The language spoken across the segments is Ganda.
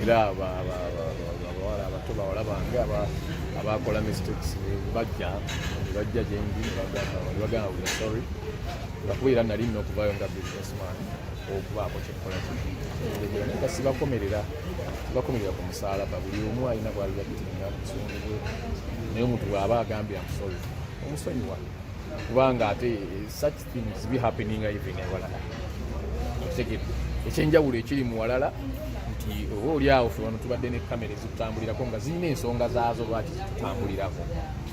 Era abawala abato, bawala bange abakola mistakes, bajja ne bajja gyendi ne bagamba, "We are sorry," lwakuba era nali nina okuvaayo nga businessman okubaako kyenkola ki, naye nga sibakomerera, sibakomerera ku musalaba. Buli omu alina bwaliyakitinga busungu bwe, naye omuntu bw'aba agambye, "Am sorry," omusonyiwa, kubanga ate such things be happening even ewalala. Okitegedde? Ekyenjawulo ekiri mu walala nti oba oli awo ffe wano tubadde ne kamera ezitutambulirako nga zirina ensonga zaazo lwaki zitutambulirako.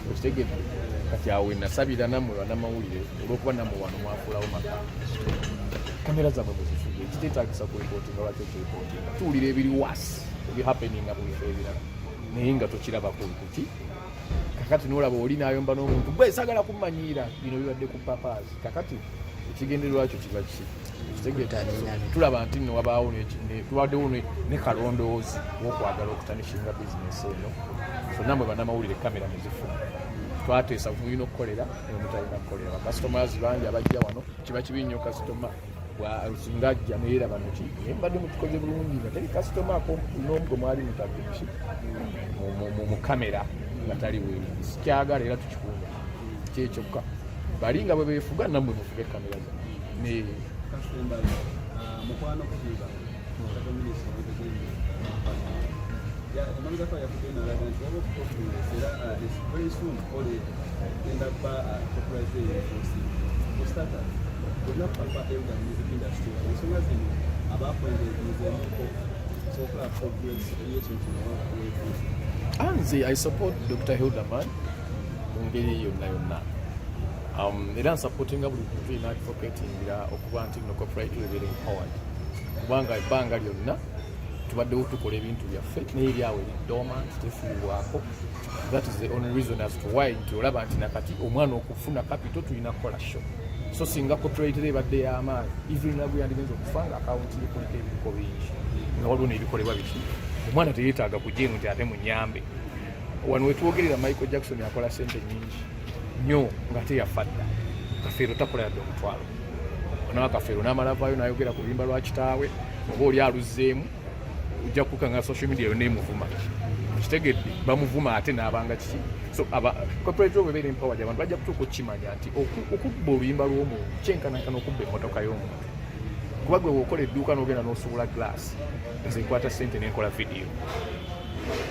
Okitegedde? Kati awo wenasabira nammwe bannamawulire, olwokuba nammwe wano mwafuulawo maka, kamera zammwe muzifuge. Ekiteetagisa kureportinga, lwaki okireportinga? Tuwulira ebiri worse ebihappeninga mu bifo ebirala, naye nga tokirabako kuki. Kakati nolaba oli nayomba n'omuntu, gwe sagala kummanyiira, bino bibadde ku papaazi. Kakati ekigendererwa kyo kiba ki? Okitegeera? Tulaba nti nno wabaawo tubaddewo ne kalondoozi w'okwagala okutarnishinga bizinesi eno. So nammwe bannamawulire, kamera muzifuna. Twateesa mulina okukolera nemutalina kukolera. Bakasitomazi bangi abajja wano, kiba kibi nnyo kasitoma singa ajja neyeraba muki, naye mbadde mukikoze bulungi nga teri kasitoma n'omu gwe mwali mutadde muki mu kamera nga tali bweru. Sikyagala, era tukikuume kyekyokka. Bali nga bwe beefuga, nammwe mufuge kamera zammwe. Kasembayo, mukwano kuziba minisita w'entertainment emabegako yavuddeyo n'alaga nti waba progress era very soon kole genda kuba copyright enforcing. For starters, olina papa elder music industry, ensonga zino abakwengeezeemuko sokola progress y'ekintu kino. Nze I support Dr Hilderman mu ngeri yonna yonna. Era nsupportinga buli muntu yenna advocatingira okuba nti no copyright ebeera empowered, kubanga ebbanga lyonna tubaddewo tukola ebintu byaffe, naye eryawo eri dormant, tefiibwako. That is the only reason as to why nti olaba nti nakati omwana okufuna capital tulina kukola show. So singa copyright era ebadde y'amaanyi, even nagwe yandigenza okufa nga akawunti ye kuliko ebiriko bingi, nga waliwo n'ebikolebwa biki, omwana teyeetaaga kujja eno nti ate munyambe. Wano wetwogerera, Michael Jackson akola sente nyingi nnyo nga teyafa dda. Kafeero takola yadde omutwalo. Onawa Kafeero n'amala avaayo n'ayogera ku luyimba lwa kitaawe, oba oli aluzzeemu, ojja kuka nga social media yonna emuvuma. Kitegedde? Bamuvuma ate n'abanga kiki. So aba copyright law bwebeera empowered, abantu bajja kutuuka okukimanya nti okubba oluyimba lw'omuntu kyenkanankana okubba emmotoka y'omuntu, kuba gwe bw'okola edduuka n'ogenda n'osuubula glass, nze nkwata sente nenkola vidiyo.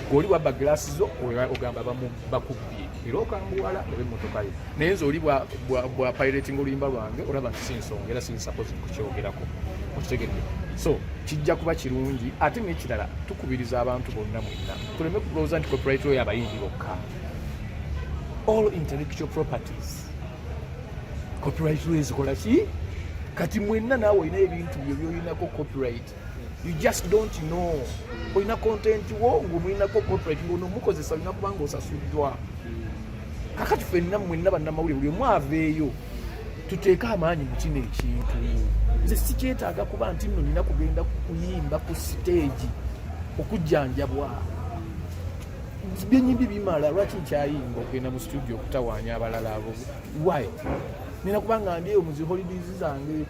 Gweoli wabba glass zo, ogamba bakubbye era okambuwala oba emmotoka yo, naye nze oli bwa pirating oluyimba lwange, olaba nti si nsonga era siri supposed kukyogerako. Okitegedde? So kijja kuba kirungi. Ate n'ekirala, tukubiriza abantu bonna mwenna tuleme kulowooza nti copyright law y'abayimbi bokka. All intellectual properties, copyright law ezikola ki? Kati mwenna naawe olina ebintu byo byolinako copyright, you just don't know. Olina content wo ng'omulinako copyright, ng'onomukozesa olina kuba nga osasuddwa. Kakati ffenna mwenna bannamawulire, buli omu aveeyo tuteeke amaanyi mu kino ekintu. Nze sikyetaaga kuba nti nno nina kugenda kuyimba ku siteegi okujjanjabwa. Byenyimbi bimala. Lwaki nkyayimba okugenda mu studio okutawaanya abalala abo? Why? Nina kuba nga ndi eyo mu zi holidays zange,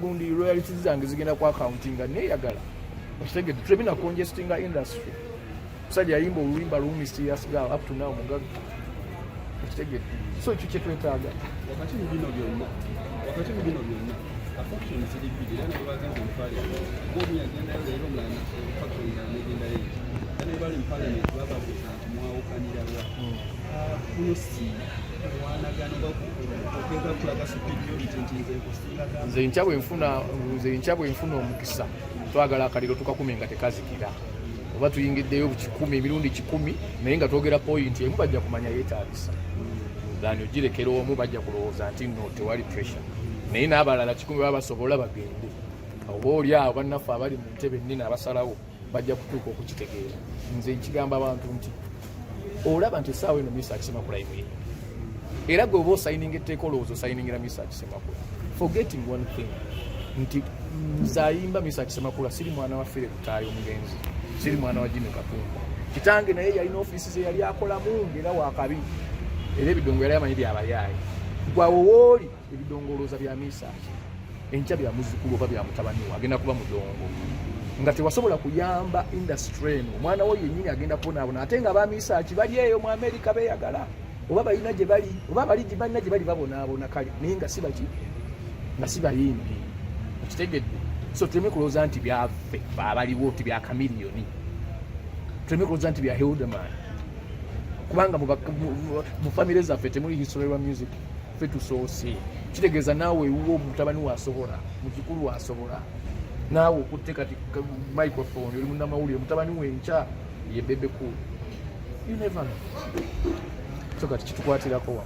gundi royalties zange zigenda ku account nga neeyagala. Okitegedde? Tuleme na congestinga industry. Musajja yayimba oluyimba lumu, "Mysterious Girl", up to now mugagga. Okitegedde? So ekyo kyetwetaaga. Wakati mu bino byonna, faction ziri bbiri, era nabo bagenze mu parliament. Omu yagendayo leero, omulala faction endala negendayo enkya. Era ne bali mu parliament bababuuza nti mwawukanirawa? Kuno si kulwanagana oba okugeza kulaga superiority nti nze nkusinga? Nze nkya bwe nfuna omukisa, twagala akaliro tukakume nga tekazikira, oba tuyingiddeyo 100 emirundi 100, naye nga twogera point emu, bajja kumanya yeetaagisa thani ogirekera omu, bajja kulowooza nti no tewali pressure, naye n'abalala 100 baba basobola bagende. Oba oli awo bannaffe abali mu ntebe ennene abasalawo bajja kutuuka okukitegeera. Nze nkigamba abantu nti olaba nti essaawa eno Mesach Semakula imuyimbi, era gwe oba osayininga etteeka, olowooza osayiningira Mesach Semakula, forgetting one thing nti nze ayimba Mesach Semakula siri mwana wa Philip Lutaaya omugenzi, siri mwana wa Jimmy Katumba. Kitange naye yalina ofiisi ze yali akolamu ngaera wakabi, era ebidongo yali amanyi byabayaayi. Gwawo wooli ebidongo olowooza bya Mesach, enkya bya muzzukulu oba bya mutabani we, agenda kuba mudongo. Nga tewasobola kuyamba industry eno, omwana wo yennyini agenda kubonaabona, ate nga bamisaaki bali eyo mu Amerika beeyagala, oba balina gye bali, oba bali balina gye bali babonaabona. Kale naye nga si baki, nga si bayimbi, okitegedde? So tuleme kulowooza nti byaffe abaliwo, ti bya Chameleone. Tuleme kulowooza nti bya Hilderman, kubanga mu famire zaffe temuli history wa music. Ffe tusoose. Kitegeeza naawe ewuwo mutabani wasobola, muzukulu wasobola, naawe okutte kati microphone oli munnamawulire, mutabani wenkya ye Bebe Cool, you never know. So kati kitukwatirako wa.